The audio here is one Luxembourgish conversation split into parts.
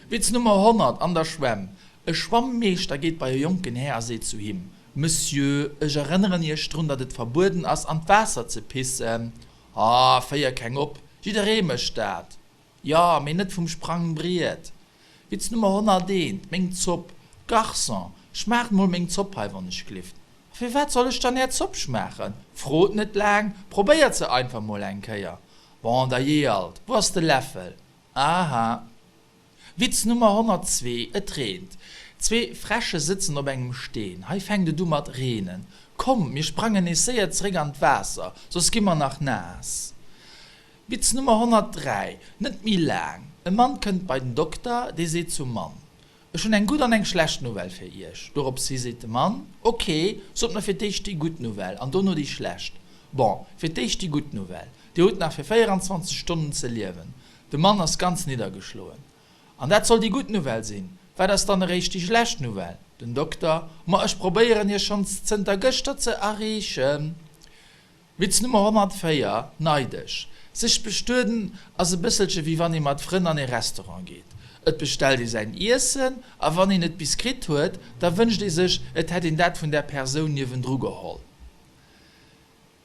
Witz Nummer 100, An der Schwämm. E Schwammeeschter geet bei e jonken Här a seet zu him, Monsieur, ech erënneren Iech drun, datt et verbueden ass, an d'Waasser ze pissen. Ah, féier keng op, jidderee mécht dat. Jo, mee net vum Sprangbriet. Witz Nummer 101, Meng Zopp. Garçon, schmaacht mol meng Zopp hei, wann ech glift. A firwat soll ech dann Är Zopp schmaachen? Frot net laang, probéiert se einfach mol eng Kéier. Bon, da jee alt, wou ass de Läffel? Aha. Witz Nummer 102, Et reent. Zwee Fräsche sëtzen op engem Steen. Hei fänkt et u mat reenen. Komm, mir sprangen nees séier zeréck an d'Waasser, soss gi mer nach naass. Witz Nummer 103, Net méi laang. E Mann kënnt bei den Dokter, dee seet zum Mann, Ech hunn eng gutt an eng schlecht Nouvelle fir Iech. Dorops hi seet de Mann, Ok, sot mer fir d'éischt déi gutt Nouvelle an dono déi schlecht. Bon, fir d'éischt déi gutt Nouvelle, Dir hutt nach fir 24 Stonnen ze liewen. De Mann ass ganz niddergeschloen. An dat soll déi gutt Nouvelle sinn? Wat ass dann eréischt déi schlecht Nouvelle? Den Dokter, Ma ech probéieren Iech schonns zënter gëschter ze erreechen. Witz Nummer 104, Neidesch. Sech bestueden ass e bësselche wéi wann ee mat Frënn an ee Restaurant geet. Et bestellt ee säin Iessen a wann een et bis kritt huet, da wënscht ee sech, et hätt een dat vun där Persoun niewendru geholl.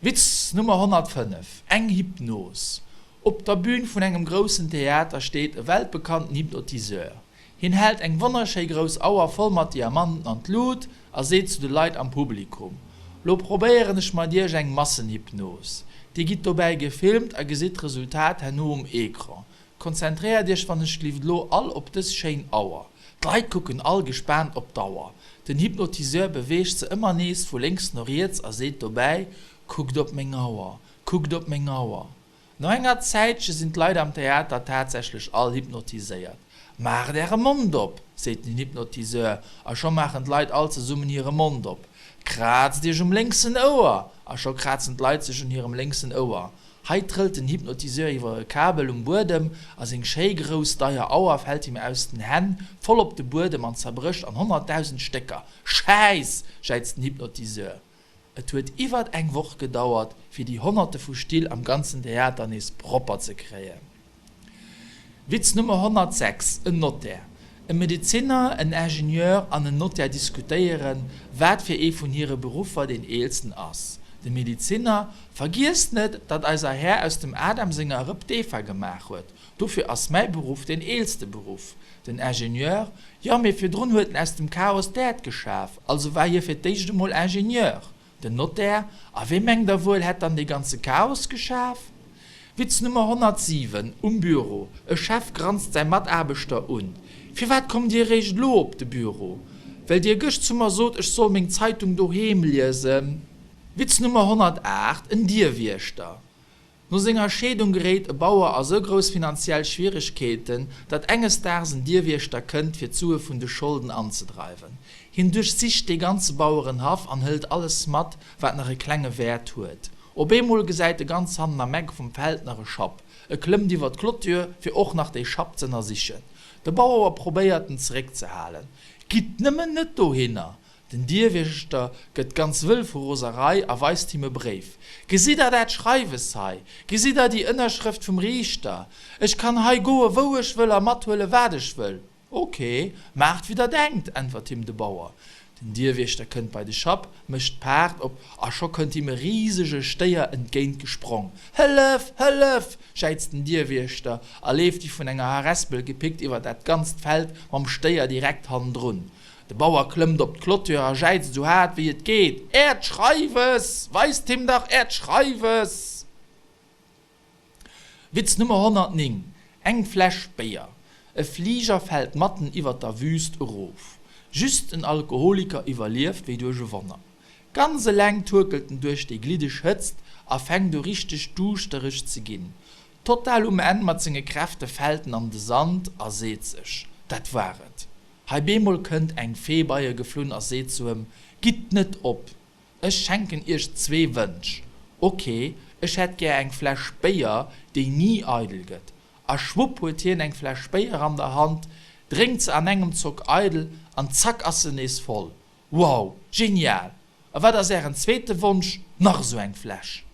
Witz Nummer 105, Eng Hypnos. Op der Bühn vun engem groussen Theater steet e weltbekannten Hypnotiseur. Hien hält eng wonnerschéi grouss Auer voll mat Diamanten an d'Lut a seet zu de Leit am Publikum, Lo probéieren ech mat iech eng Massenhypnos. Dir gitt dobäi gefilmt a gesitt d'Resultat herno um Ecran. Konzentréiert iech wann ech glift lo all op dës schéin Auer. D'Leit kucken all gespaant op d'Auer. Den Hypnotiseur beweegt se ëmmer nees vu lénks no riets a seet dobäi, Kuckt op meng Auer, kuckt op meng Auer. No enger Zäitche sinn d'Leit am Theater tatsächlech all hypnotiséiert. Maacht äre Mond op! seet den Hypnotiseur a scho maachen d'Leit all zesummen hire Mond op. Kraazt iech um lénksen Ouer! A scho krazen d'Leit sech un hirem lénksen Ouer. Hei trëllt den Hypnotiseur iwwer e Kabel um Buedem a seng schéi grouss deier Auer fält him aus den Hänn voll op de Buedem an zerbrécht an 100.000 Stécker. Schäiss! jäizt den Hypnotiseur. Et huet iwwert eng Woch gedauert, fir déi Honnerte vu Still am ganzen Theater nees propper ze kréien. Witz Nummer 106, En Notaire, e Medezinner, en Ingenieur an en Notaire diskutéieren, wat fir ee vun hire Beruffer deen eelsten ass. De Medezinner, Vergiesst net, datt eiser Här aus dem Adam senger Rëpp d'Eva gemaach huet. Dofir ass mäi Beruff deen eelste Beruff. Den Ingenieur, Jo, mee virdrun huet en aus dem Chaos d'Äerd geschaf, also war hie fir d'éischt emol Ingenieur. Den Notaire, A wee mengt der wuel hätt dann dee ganze Chaos geschaf? Witz Nummer 107, Um Büro, e Chef granzt säi Mataarbechter un, Firwat kommt Dir eréischt elo op de Büro? Well Dir gëscht zu mer sot, ech soll meng Zeitung doheem liesen. Witz Nummer 108, En Dierwiechter, No senger Scheedung geréit e Bauer a sou grouss finanziell Schwieregkeeten, datt enges Daags en Dierwiechter kënnt, fir d'Sue vun de Scholden anzedreiwen. Hien duerchsicht dee ganze Bauerenhaff an hëlt alles mat, wat nach e klenge Wäert huet. Op eemol gesäit e ganz hannen am Eck vum Feld nach e Schapp. E klëmmt iwwer d'Clôture, fir och nach dee Schapp z'ënnersichen. De Bauer probéiert en zeréckzehalen. Gitt nëmmen net dohinner! Den Dierwiechter gëtt ganz wëll vu Roserei a weist him e Bréif. Gesitt Der dat Schreiwes hei? Gesitt Der déi Ënnerschrëft vum Riichter? Ech kann hei goe wou ech wëll a mathuele wat ech wëll. Ok, maacht wéi Der denkt, äntwert him de Bauer. Den Dierwiechter kënnt bei de Schapp, mécht d'Paart op a scho kënnt him e risege Stéier entgéint gesprong. Hëllef! Hëllef! jäizt den Dierwiechter a leeft wéi vun enger Harespel gepickt iwwer dat ganzt Feld mam Stéier direkt hannendrun. De Bauer klëmmt op d'Clôture a jäizt esou haart wéi et geet, Äert Schreiwes! Weist him dach äert Schreiwes! Witz Nummer 109, Eng Fläsch Béier. E Fliger fält matten iwwer der Wüüst erof. Just en Alkoholiker iwwerlieft wéi duerch e Wonner. Ganz eleng tuerkelt en duerch déi gliddeg Hëtzt a fänkt u richteg duuschtereg ze ginn. Total um Enn mat senge Kräfte fält en an de Sand a seet sech, Dat war et. Hei beemol kënnt eng Fee bei e geflunn a seet zu em, Gitt net op! Ech schenken iech zwee Wënsch. Ok, ech hätt gär eng Fläsch Béier, déi ni eidel gëtt. A schwupp huet hien eng Fläsch Béier an der Hand, drénkt se an engem Zock eidel an zack ass se nees voll. Wow, genial! A wat ass ären zweete Wonsch? Nach esou eng Fläsch!